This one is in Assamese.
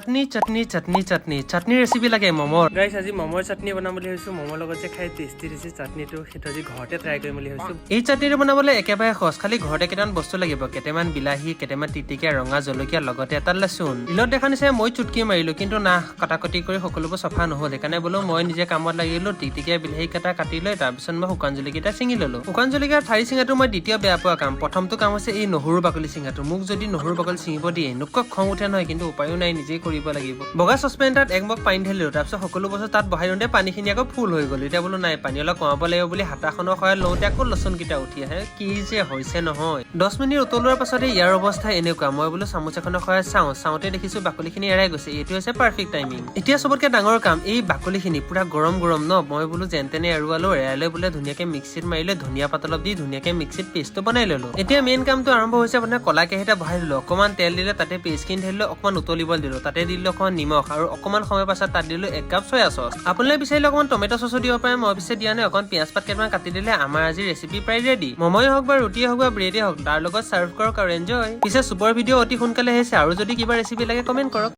চাটনি, চাটনি, চাটনি, চাটনি, চাটনি ৰেচিপি লাগে ম'মৰ। গাইছ, আজি ম'মৰ চাটনি বনাম বুলি ভাবিছো। ম'মৰ লগত যে খাই টেষ্টি টেষ্টি চাটনিটো, সেইটো আজি ঘৰতে ট্ৰাই কৰিম বুলি ভাবিছো। এই চাটনিটো বনাবলৈ একেবাৰে সহজ। খালি ঘৰতে কেইটামান বস্তু লাগিব: কেইটামান বিলাহী, কেইটামান তিতিকীয়া ৰঙা জলকীয়া, লগতে এটা লচুন। ৰিলত দেখা নিচিনা মই চুটকি মাৰিলো, কিন্তু না, কটাকটি কৰি সকলোবোৰ চফা নহ'ল। সেইকাৰণে বোলো মই নিজে কামত লাগিলো। তিতিকীয়া বিলাহী কেইটা কাটি লৈ তাৰপিছত মই শুকান জলকীয়া ছিঙি ললো। শুকান জলকীয়াৰ ঠাৰি ছিঙাটো মই দ্বিতীয় বেয়া পোৱা কাম। প্ৰথমটো কাম হৈছে এই নহৰু বাকলি ছিঙাটো। মোক যদি নহৰু বাকলি ছিঙিব দিয়ে, এনেকুৱা খং উঠে নহয়, কিন্তু উপায়ো নাই, নিজেই কৰিব লাগিব। বগা চচপেন এটাত এক মগ পানী ঢালিলো। তাৰপিছত সকলো বস্তু তাত বহাই দিওঁতে পানীখিনি আকৌ ফুল হৈ গ'ল। এতিয়া বোলো নাই, পানী অলপ কমাব লাগিব বুলি হাতাখনৰ সহায়ত লওঁতে আকৌ লচুনকেইটা উঠি আহে। কি যে হৈছে নহয়! 10 মিনিট উতলোৱাৰ পাছতে ইয়াৰ অৱস্থা এনেকুৱা। মই বোলো চামুচ এখনৰ সহায়ত চাওঁ। চাওঁতে দেখিছো বাকলিখিনি এৰাই গৈছে। এইটো হৈছে পাৰফেক্ট টাইমিং। এতিয়া চবতকে ডাঙৰ কাম, এই বাকলিখিনি পুৰা গৰম গৰম ন। মই বোলো যেন তেনে এৰুৱালো। এৰাই লৈ বোলে ধুনীয়াকে মিক্সিত মাৰিলে ধনিয়া পাত অলপ দি ধুনীয়াকে মিক্সিত পেষ্টটো বনাই ললো। এতিয়া মেইন কামটো আৰম্ভ হৈছে। আপোনাৰ ক'লা কেৰাহী এটা বহাই দিলো, অকণমান তেল দিলে, তাতে পেষ্টখিনি ঢালিলো, অকণমান উতলিব দিলো। তাতে দিলো অকণমান নিমখ আৰু অকণমান সময় পাছত তাত দিলো 1 কাপ চয়া চচ। আপোনালোকে বিচাৰিলে অকণমান টমেট' চচো দিব পাৰে, মই পিছে দিয়া নাই। অকণমান পিঁয়াজ পাত কেইটামান কাটি দিলে আমাৰ আজি ৰেচিপি প্ৰায় ৰেডি। মমই হওক বা ৰুটিয়ে হওক বা ব্ৰেডে হওক, তাৰ লগত চাৰ্ভ কৰক আৰু এনজয়। পিছে চুপৰ ভিডিঅ' অতি সোনকালে আহিছে আৰু যদি কিবা ৰেচিপি লাগে, কমেণ্ট কৰক।